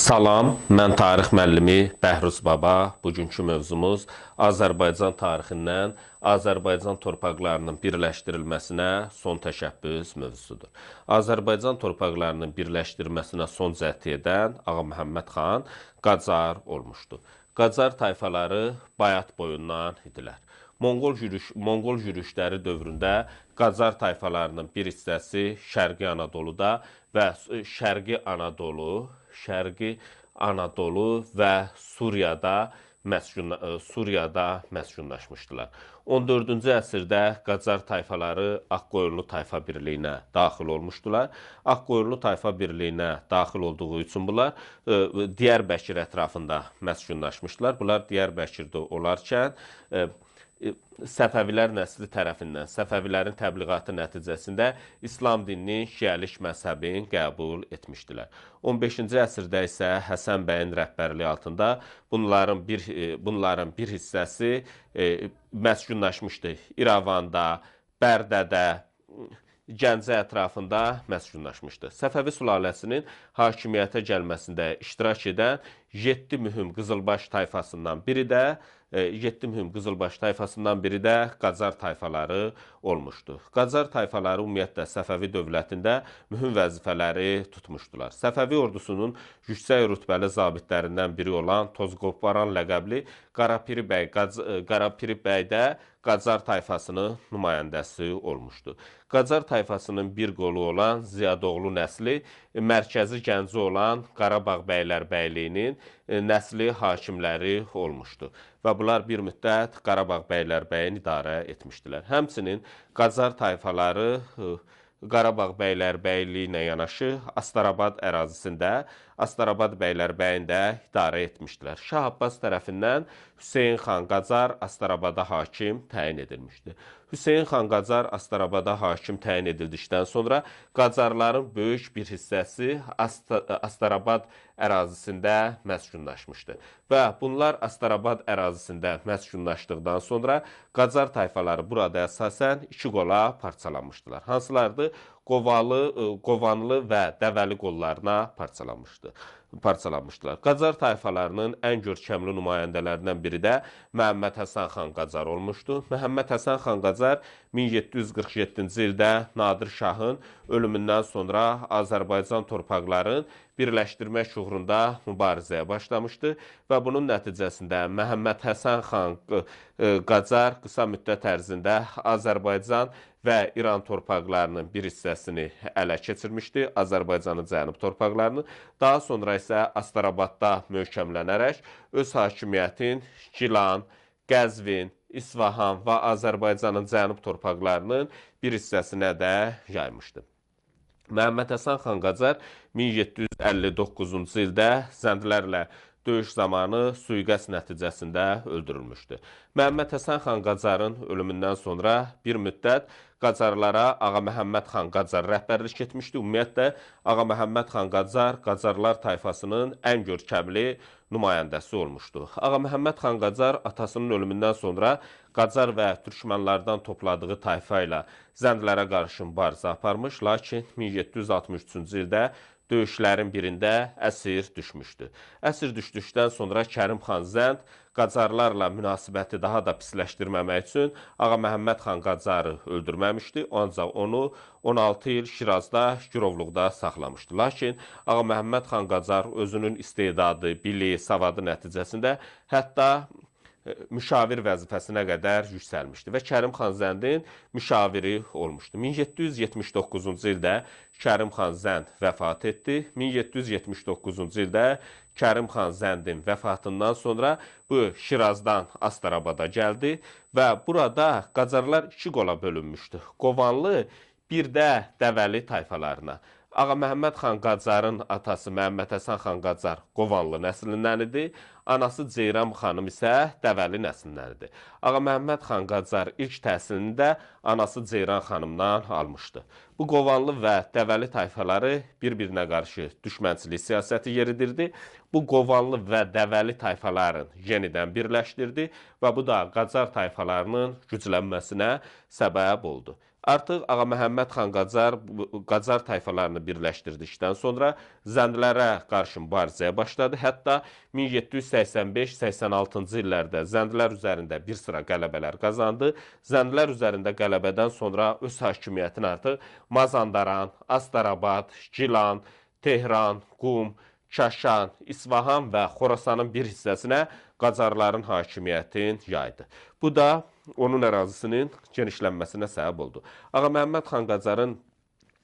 Salam, mən tarix müəllimi Bəhruz Baba. Bugünkü mövzumuz Azərbaycan tarixindən Azərbaycan torpaqlarının birləşdirilməsinə son təşəbbüs mövzusudur. Azərbaycan torpaqlarının birləşdirilməsinə son cəhd edən Ağa Məhəmməd xan Qacar olmuşdu. Qacar tayfaları Bayat boyundan idilər. Monqol yürüşləri dövründə Qacar tayfalarının bir hissəsi Şərqi Anadoluda və Şərqi Anadolu və Suriyada məskunlaşmışdılar. 14-cü əsrdə Qacar tayfaları Ağqoyunlu tayfa birliyinə daxil olmuşdular. Ağqoyunlu tayfa birliyinə daxil olduğu üçün bunlar Diyarbəkir ətrafında məskunlaşmışdılar. Bunlar Diyarbəkirdə olarkən Səfəvilər nəsli tərəfindən, Səfəvilərin təbliğatı nəticəsində İslam dininin şiəlik məzhəbini qəbul etmişdilər. 15-ci əsrdə isə Həsən bəyin rəhbərliyi altında bunların bir hissəsi məskunlaşmışdı. İrəvanda, Bərdədə, Gəncə ətrafında məskunlaşmışdı. Səfəvi sülaləsinin hakimiyyətə gəlməsində iştirak edən 7 mühüm Qızılbaş tayfasından biri də Qacar tayfaları olmuşdu. Qacar tayfaları ümumiyyətlə Səfəvi dövlətində mühüm vəzifələri tutmuşdular. Səfəvi ordusunun yüksək rütbəli zabitlərindən biri olan Tozqopbaran ləqəbli Qarapiri bəy də Qacar tayfasının nümayəndəsi olmuşdu. Qacar tayfasının bir qolu olan Ziyadoğlu nəsli mərkəzi Gəncə olan Qarabağ bəylərbəyliyinin nəsli hakimləri olmuşdu və bunlar bir müddət Qarabağ bəylərbəyini idarə etmişdilər. Həmçinin Qacar tayfaları Qarabağ bəylərbəyliyi ilə yanaşı Astarabad ərazisində Astarabad bəylərbəyini də idarə etmişdilər. Şah Abbas tərəfindən Hüseyn xan Qacar Astarabada hakim təyin edilmişdi. Hüseyn xan Qacar Astarabada hakim təyin edildikdən sonra Qacarların böyük bir hissəsi Astarabad ərazisində məskunlaşmışdı. Və bunlar Astarabad ərazisində məskunlaşdıqdan sonra Qacar tayfaları burada əsasən iki qola parçalanmışdılar. Hansılardır? Qovanlı və Dəvəli qollarına parçalanmışdılar. Qacar tayfalarının ən görkəmli nümayəndələrindən biri də Məhəmməd Həsən xan Qacar olmuşdu. Məhəmməd Həsən xan Qacar 1747-ci ildə Nadir Şahın ölümündən sonra Azərbaycan torpaqlarını birləşdirmək uğrunda mübarizəyə başlamışdı və bunun nəticəsində Məhəmməd Həsən xan Qacar qısa müddət ərzində Azərbaycan və İran torpaqlarının bir hissəsini ələ keçirmişdi, Azərbaycanın cənub torpaqlarını. Daha sonra isə Astarabadda möhkəmlənərək öz hakimiyyətin Gilan, Qəzvin, İsfahan və Azərbaycanın cənub torpaqlarının bir hissəsinə də yaymışdı. Məhəmməd Həsən xan Qacar 1759-cu ildə zəndlərlə döyüş zamanı sui-qəsd nəticəsində öldürülmüşdü. Məhəmməd Həsən xan Qacarın ölümündən sonra bir müddət Qacarlara Ağa Məhəmməd xan Qacar rəhbərlik etmişdi. Ümumiyyətlə, Ağa Məhəmməd xan Qacar Qacarlar tayfasının ən görkəmli nümayəndəsi olmuşdu. Ağa Məhəmməd xan Qacar atasının ölümündən sonra Qacar və türkmənlərdən topladığı tayfa ilə zəndlərə qarşı mübarizə aparmış, lakin 1763-cü ildə döyüşlərin birində əsir düşmüşdü. Əsir düşdükdən sonra Kərim xan Zənd Qacarlarla münasibəti daha da pisləşdirməmək üçün Ağa Məhəmməd xan Qacarı öldürməmişdi, ancaq onu 16 il Şirazda girovluqda saxlamışdı. Lakin Ağa Məhəmməd xan Qacar özünün istedadı, biliyi, savadı nəticəsində hətta müşavir vəzifəsinə qədər yüksəlmişdi və Kərim xan Zəndin müşaviri olmuşdu. 1779-cu ildə Kərim xan Zənd vəfat etdi. 1779-cu ildə Kərim xan Zəndin vəfatından sonra bu Şirazdan Astarabada gəldi və burada Qacarlar iki qola bölünmüşdü. Qovanlı, bir də Dəvəli tayfalarına. Ağa Məhəmməd xan Qacarın atası Məhəmməd Həsən xan Qacar Qovanlı nəslindən idi. Anası Ceyran xanım isə Dəvəli nəslindən idi. Ağa Məhəmməd xan Qacar ilk təhsilini də anası Ceyran xanımdan almışdı. Bu Qovanlı və Dəvəli tayfaları bir-birinə qarşı düşmənçilik siyasəti yeridirdi. Bu Qovanlı və Dəvəli tayfaların yenidən birləşdirdi və bu da Qacar tayfalarının güclənməsinə səbəb oldu. Artıq Ağa Məhəmməd xan Qacar Qacar tayfalarını birləşdirdikdən sonra Zəndlərə qarşı mübarizəyə başladı. Hətta 1785-86-cı illərdə Zəndlər üzərində bir sıra qələbələr qazandı. Zəndlər üzərində qələbədən sonra öz hakimiyyətini artıq Mazandaran, Astarabad, Gilan, Tehran, Qum, Kaşan, İsfahan və Xorasanın bir hissəsinə Qacarların hakimiyyətini yaydı. Bu da onun ərazisinin genişlənməsinə səbəb oldu. Ağa Məhəmməd xan Qacarın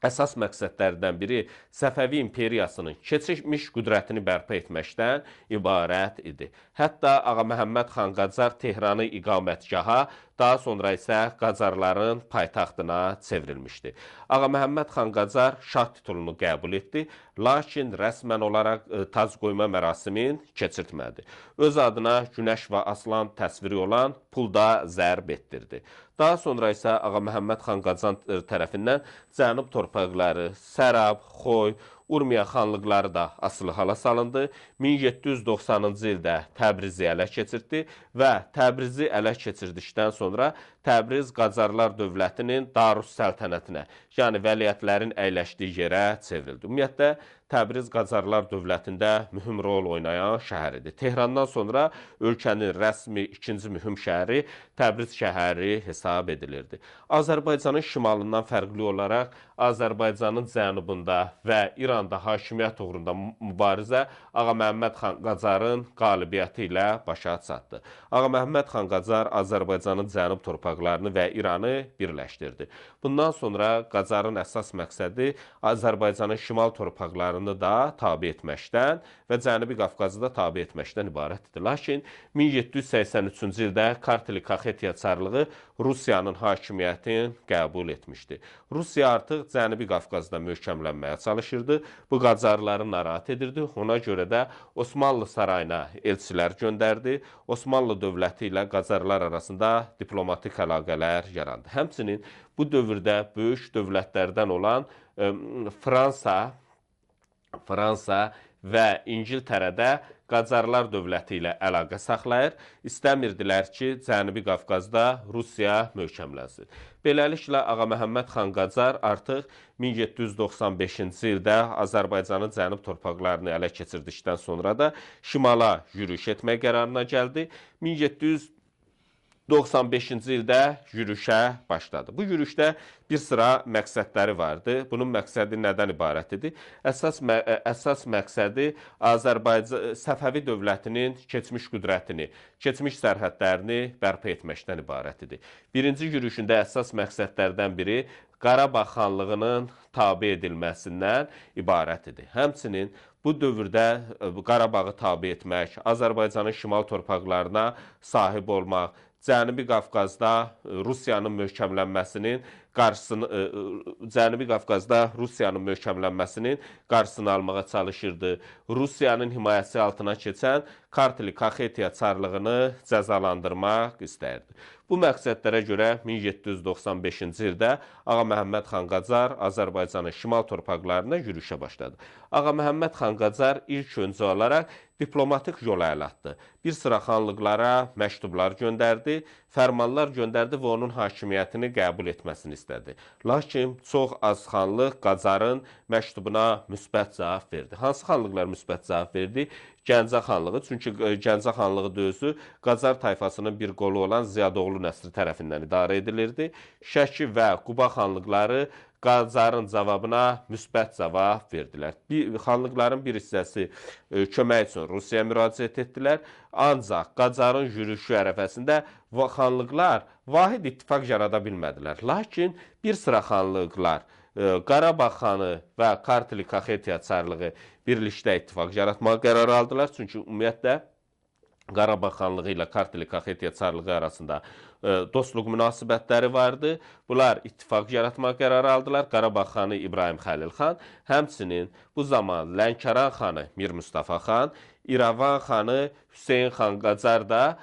əsas məqsədlərindən biri Səfəvi imperiyasının keçmiş qüdrətini bərpa etməkdən ibarət idi. Hətta Ağa Məhəmməd xan Qacar Tehranı iqamətgaha, daha sonra isə Qacarların paytaxtına çevrilmişdi. Ağa Məhəmməd xan Qacar şah titulunu qəbul etdi, lakin rəsmən olaraq tac qoyma mərasimini keçirtmədi. Öz adına günəş və aslan təsviri olan pulda zərb etdirdi. Daha sonra isə Ağa Məhəmməd xan Qacar tərəfindən cənub torpaqları, Sərab, Xoy, Urmiya xanlıqları da asılı hala salındı. 1790-cı ildə Təbrizi ələ keçirtdi və Təbrizi ələ keçirdikdən sonra Təbriz Qacarlar dövlətinin Darus səltənətinə, yəni vəliəhtlərin əyləşdiyi yerə çevrildi. Ümumiyyətlə, Təbriz Qacarlar dövlətində mühüm rol oynayan şəhər idi. Tehrandan sonra ölkənin rəsmi ikinci mühüm şəhəri Təbriz şəhəri hesab edilirdi. Azərbaycanın şimalından fərqli olaraq Azərbaycanın cənubunda və İranda hakimiyyət uğrunda mübarizə Ağa Məhəmməd xan Qacarın qalibiyyəti ilə başa çatdı. Ağa Məhəmməd xan Qacar Azərbaycanın cənub torpaqlarını və İranı birləşdirdi. Bundan sonra Qacarın əsas məqsədi Azərbaycanın şimal torpaqlarını da tabe etməkdən və Cənubi Qafqazı da tabe etməkdən ibarət idi. Lakin 1783-cü ildə Kartli Kaxetiya çarlığı Rusiyanın hakimiyyətini qəbul etmişdi. Rusiya artıq Cənubi Qafqazda möhkəmlənməyə çalışırdı. Bu Qacarları narahat edirdi. Ona görə də Osmanlı sarayına elçilər göndərdi. Osmanlı dövləti ilə Qacarlar arasında diplomatik əlaqələr yarandı. Həmçinin bu dövrdə böyük dövlətlərdən olan Fransa və İngiltərədə Qacarlar dövləti ilə əlaqə saxlayır. İstəmirdilər ki, Cənubi Qafqazda Rusiya möhkəmlənsin. Beləliklə, Ağa Məhəmməd xan Qacar artıq 1795-ci ildə Azərbaycanın cənub torpaqlarını ələ keçirdikdən sonra da şimala yürüyüş etmək qərarına gəldi. 1795-ci ildə yürüşə başladı. Bu yürüşdə bir sıra məqsədləri vardı. Bunun məqsədi nədən ibarət idi? Əsas məqsədi Azərbaycan Səfəvi dövlətinin keçmiş qüdrətini, keçmiş sərhədlərini bərpa etməkdən ibarət idi. Birinci yürüşündə əsas məqsədlərdən biri Qarabağ xanlığının tabe edilməsindən ibarət idi. Həmçinin bu dövrdə Qarabağı tabe etmək, Azərbaycanın şimal torpaqlarına sahib olmaq, Cənubi Qafqazda Rusiyanın möhkəmlənməsinin qarşısını almağa çalışırdı. Rusiyanın himayəsi altına keçən Kartli Kaxetiya çarlığını cəzalandırmaq istəyirdi. Bu məqsədlərə görə 1795-ci ildə Ağa Məhəmməd xan Qacar Azərbaycanın şimal torpaqlarına yürüşə başladı. Ağa Məhəmməd xan Qacar ilk öncə olaraq diplomatik yola əl atdı. Bir sıra xanlıqlara məktublar göndərdi, fərmanlar göndərdi və onun hakimiyyətini qəbul etməsini istədi. Lakin çox az xanlıq Qacarın məktubuna müsbət cavab verdi. Hansı xanlıqlar müsbət cavab verdi? Gəncə xanlığı. Çünki Gəncə xanlığı dözü Qacar tayfasının bir qolu olan Ziyadoğlu nəsli tərəfindən idarə edilirdi. Şəki və Quba xanlıqları Qacarın cavabına müsbət cavab verdilər. Xanlıqların bir hissəsi kömək üçün Rusiyaya müraciət etdilər. Ancaq Qacarın yürüşü ərəfəsində xanlıqlar vahid ittifaq yarada bilmədilər. Lakin bir sıra xanlıqlar Qarabağ xanı və Kartli Kaxetiya çarlığı birlikdə ittifaq yaratmağa qərar aldılar. Çünki ümumiyyətlə Qarabağ xanlığı ilə Kartli Kaxetiya çarlığı arasında dostluq münasibətləri vardı. Bunlar ittifaq yaratmaq qərarı aldılar. Qarabağ xanı İbrahim Xəlil xan, həmçinin bu zaman Lənkəran xanı Mir Mustafa xan, İrəvan xanı Hüseyn xan Qacar da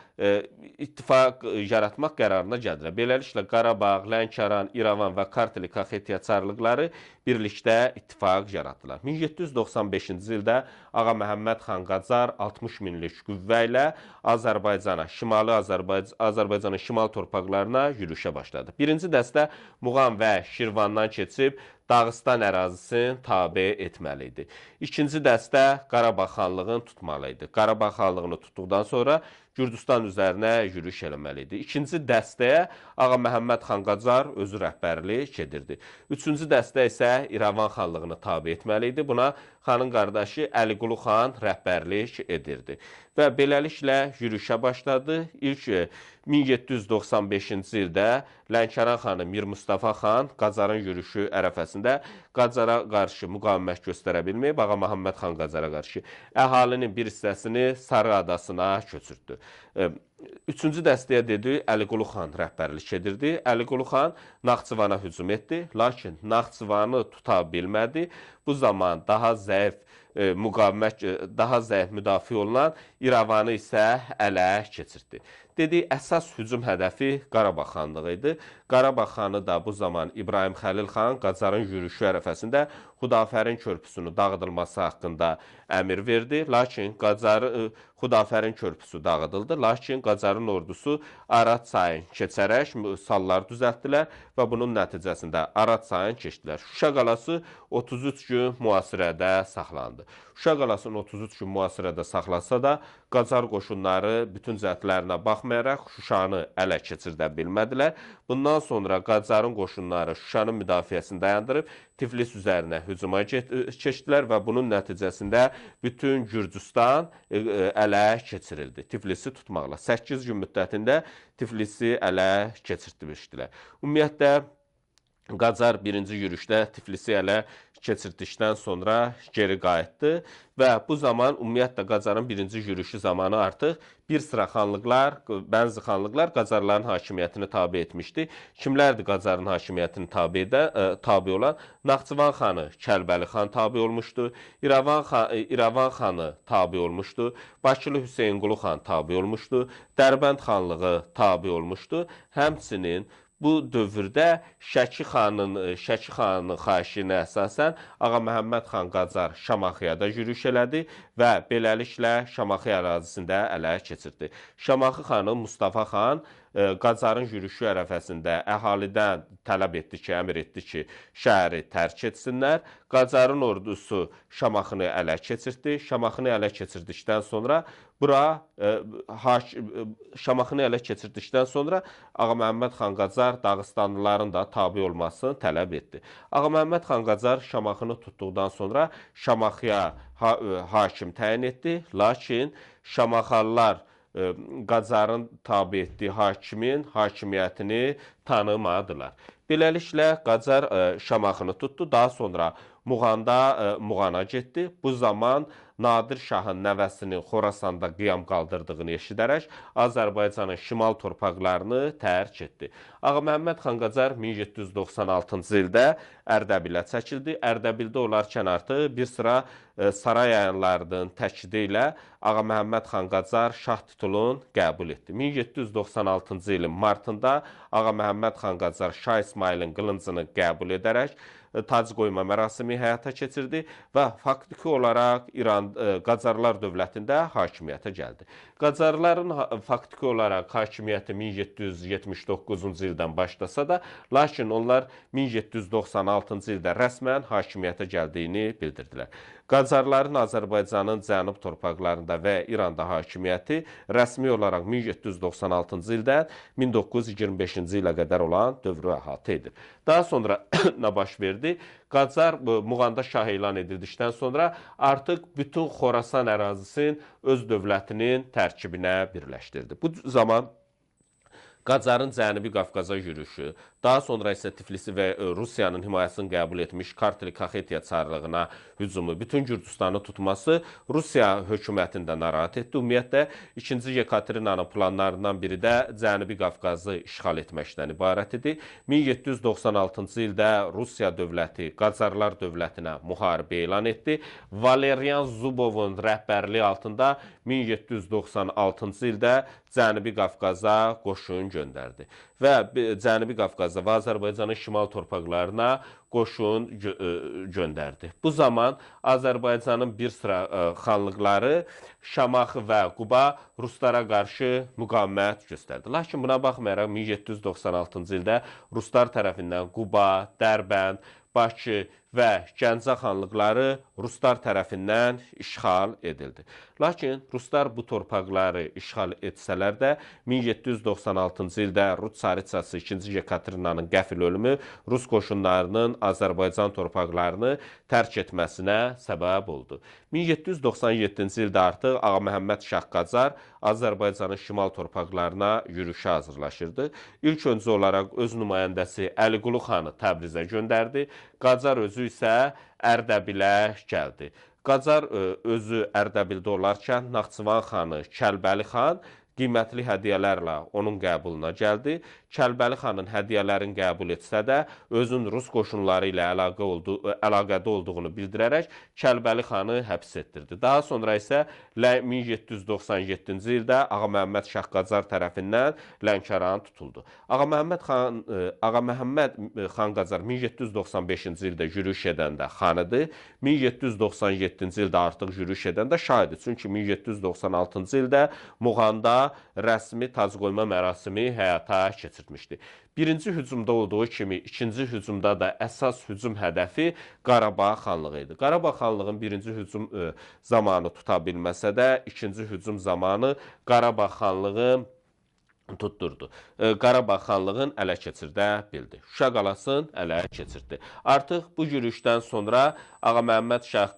ittifaq yaratmaq qərarına gəldilər. Beləliklə Qarabağ, Lənkəran, İrəvan və Kartli Kaxetiya çarlıqları birlikdə ittifaq yaratdılar. 1795-ci ildə Ağa Məhəmməd xan Qacar 60 minlik qüvvə ilə Azərbaycana, Şimali Azərbaycanın şimal şimal torpaqlarına yürüşə başladı. Birinci dəstə Muğan və Şirvandan keçib Dağıstan ərazisini tabe etməli idi. İkinci dəstə Qarabağ xanlığını tutmalı idi. Qarabağ xanlığını tutduqdan sonra Gürcüstan üzərinə yürüş eləməli idi. İkinci dəstəyə Ağa Məhəmməd xan Qacar özü rəhbərlik edirdi. Üçüncü dəstə isə İrəvan xanlığını tabe etməli idi. Buna xanın qardaşı Əliqulu xan rəhbərlik edirdi. Və beləliklə yürüşə başladı. İlk 1795-ci ildə Lənkəran xanı Mir Mustafa xan Qacarın yürüşü ərəfəsində Qacara qarşı müqavimət göstərə bilməyib, Ağa Məhəmməd xan Qacara qarşı əhalinin bir hissəsini Sarı adasına köçürtdü. Üçüncü dəstəyə dedi Əliqulu xan rəhbərlik edirdi. Əliqulu xan Naxçıvana hücum etdi, lakin Naxçıvanı tuta bilmədi. Bu zaman daha zəif müqavimət, daha zəif müdafiə olunan İrəvanı isə ələ keçirtdi. Dedi, əsas hücum hədəfi Qarabağ xanlığı idi. Qarabağ xanı da bu zaman İbrahim Xəlil xan Qacarın yürüşü ərəfəsində Xudafərin körpüsünün dağıdılması haqqında əmir verdi. Lakin Xudafərin körpüsü dağıdıldı. Lakin Qacarın ordusu Araz çayını keçərək sallar düzəltdilər və bunun nəticəsində Araz çayını keçdilər. Şuşa qalası 33 gün mühasirədə saxlandı. Şuşa qalasının 33 gün mühasirədə saxlansa da Qacar qoşunları bütün cəhdlərinə baxmayaraq Şuşanı ələ keçirdə bilmədilər. Bundan sonra Qacarın qoşunları Şuşanın müdafiəsini dayandırıb Tiflis üzərinə hücuma keçdilər və bunun nəticəsində bütün Gürcüstan ələ keçirildi. Tiflisi tutmaqla 8 gün müddətində Tiflisi ələ keçirtmişdilər. Ümumiyyətlə, Qacar birinci yürüşdə Tiflisi ələ keçirdikdən sonra geri qayıtdı və bu zaman ümumiyyətlə Qacarın birinci yürüşü zamanı artıq bir sıra xanlıqlar, bəzi xanlıqlar Qacarların hakimiyyətini tabe etmişdi. Kimlərdir Qacarın hakimiyyətini tabe olan? Naxçıvan xanı Kəlbəli xan tabe olmuşdu, İrəvan xanı tabe olmuşdu, Bakılı Hüseynqulu xan tabe olmuşdu, Dərbənd xanlığı tabe olmuşdu. Həmçinin bu dövrdə Şəki xanının xahişinə əsasən Ağa Məhəmməd xan Qacar Şamaxıya da yürüş elədi və beləliklə Şamaxı ərazisində ələ keçirdi. Şamaxı xanı Mustafa xan Qacarın yürüşü ərəfəsində əhalidən tələb etdi ki, əmr etdi ki, şəhəri tərk etsinlər. Qacarın ordusu Şamaxını ələ keçirdi. Şamaxını ələ keçirdikdən sonra Ağa Məhəmməd xan Qacar Dağıstanlıların da tabe olmasını tələb etdi. Ağa Məhəmməd xan Qacar Şamaxını tutduqdan sonra Şamaxıya hakim təyin etdi. Lakin Şamaxalılar Qacarın tabe etdiyi hakimin hakimiyyətini tanımadılar. Beləliklə Qacar Şamaxını tutdu. Daha sonra Muğana getdi. Bu zaman Nadir Şahın nəvəsinin Xorasanda qiyam qaldırdığını eşidərək Azərbaycanın şimal torpaqlarını tərk etdi. Ağa Məhəmməd xan Qacar 1796-cı ildə Ərdəbilə çəkildi. Ərdəbildə olarkən artıq bir sıra saray əyanlarının təkidi ilə Ağa Məhəmməd xan Qacar şah titulunu qəbul etdi. 1796-cı ilin martında Ağa Məhəmməd xan Qacar Şah İsmayılın qılıncını qəbul edərək tac qoyma mərasimi həyata keçirdi və faktiki olaraq Qacarlar dövlətində hakimiyyətə gəldi. Qacarların faktiki olaraq hakimiyyəti 1779-cu ildən başlasa da, lakin onlar 1796-cı ildə rəsmən hakimiyyətə gəldiyini bildirdilər. Qacarların Azərbaycanın cənub torpaqlarında və İranda hakimiyyəti rəsmi olaraq 1796-cı ildən 1925-ci ilə qədər olan dövrü əhatə edir. Daha sonra nə baş verdi? Qacar Muğanda şah elan edildikdən sonra artıq bütün Xorasan ərazisini öz dövlətinin tərkibinə birləşdirdi. Bu zaman Qacarın Cənubi Qafqaza yürüşü, daha sonra isə Tiflisi və Rusiyanın himayəsini qəbul etmiş Kartli Kaxetiya çarlığına hücumu, bütün Gürcüstanı tutması Rusiya hökumətini də narahat etdi. Ümumiyyətlə, 2-ci Yekaterinanın planlarından biri də Cənubi Qafqazı işğal etməkdən ibarət idi. 1796-cı ildə Rusiya dövləti Qacarlar dövlətinə müharibə elan etdi. Valerian Zubovun rəhbərliyi altında 1796-cı ildə Cənubi Qafqaza qoşun göndərdi. və Cənubi Qafqazda və Azərbaycanın şimal torpaqlarına qoşun göndərdi. Bu zaman Azərbaycanın bir sıra xanlıqları Şamaxı və Quba ruslara qarşı müqavimət göstərdi. Lakin buna baxmayaraq 1796-cı ildə ruslar tərəfindən Quba, Dərbənd, Bakı və Gəncə xanlıqları ruslar tərəfindən işğal edildi. Lakin ruslar bu torpaqları işğal etsələr də 1796-cı ildə Rus tsaritsası 2-ci Yekaterinanın qəfil ölümü rus qoşunlarının Azərbaycan torpaqlarını tərk etməsinə səbəb oldu. 1797-ci ildə artıq Ağa Məhəmməd Şah Qacar Azərbaycanın şimal torpaqlarına yürüşə hazırlaşırdı. İlk öncə olaraq öz nümayəndəsi Əliqulu xanı Təbrizə göndərdi. Qacar özü isə Ərdəbilə gəldi. Qacar özü Ərdəbildə olarkən Naxçıvan xanı Kəlbəli xan qiymətli hədiyyələrlə onun qəbuluna gəldi. Kəlbəli xanın hədiyyələrini qəbul etsə də, özün rus qoşunları ilə əlaqədə olduğunu bildirərək Kəlbəli xanı həbs etdirdi. Daha sonra isə 1797-ci ildə Ağa Məhəmməd Şah Qacar tərəfindən Lənkəran tutuldu. Ağa Məhəmməd xan Qacar 1795-ci ildə yürüş edəndə xan idi. 1797-ci ildə artıq yürüş edəndə şah idi. Çünki 1796-cı ildə Muğanda rəsmi tacqoyma mərasimi həyata keçirtmişdi. Birinci hücumda olduğu kimi ikinci hücumda da əsas hücum hədəfi Qarabağ xanlığı idi. Qarabağ xanlığın birinci hücum zamanı tuta bilməsə də, ikinci hücum zamanı Qarabağ xanlığı tutturdu. Qarabağ xanlığın ələ keçirdə bildi. Şuşa qalasını ələ keçirdi. Artıq bu yürüşdən sonra Ağa Məhəmməd Şah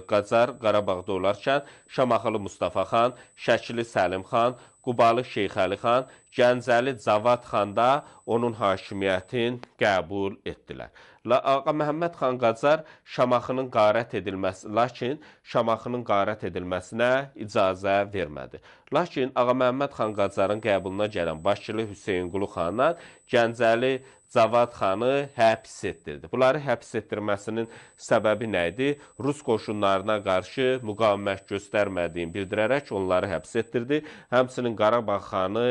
Qacar Qarabağda olarkən Şamaxılı Mustafa xan, Şəkili Səlim xan, Qubalı Şeyxəli xan, Gəncəli Cavad xan da onun hakimiyyətini qəbul etdilər. Ağa Məhəmməd xan Qacar Şamaxının qarət edilməsi, lakin Şamaxının qarət edilməsinə icazə vermədi. Lakin Ağa Məhəmməd xan Qacarın qəbuluna gələn Bakılı Hüseynqulu xandan Gəncəli Cavad xanı həbs etdirdi. Bunları həbs etdirməsinin səbəbi nə idi? Rus qoşunlarına qarşı müqavimət göstərmədiyini bildirərək onları həbs etdirdi. Həmçinin Qarabağ xanı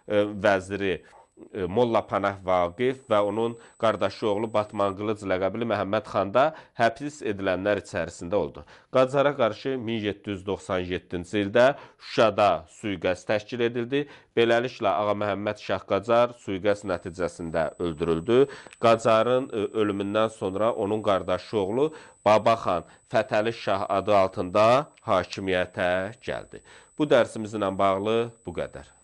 vəziri Molla Pənah Vaqif və onun qardaşı oğlu Batman Qılıc ləqəbli Məhəmməd xan da həbs edilənlər içərisində oldu. Qacara qarşı 1797-ci ildə Şuşada sui-qəsd təşkil edildi. Beləliklə Ağa Məhəmməd Şah Qacar sui-qəsd nəticəsində öldürüldü. Qacarın ölümündən sonra onun qardaşı oğlu Baba xan Fətəli Şah adı altında hakimiyyətə gəldi. Bu dərsimizlə bağlı bu qədər.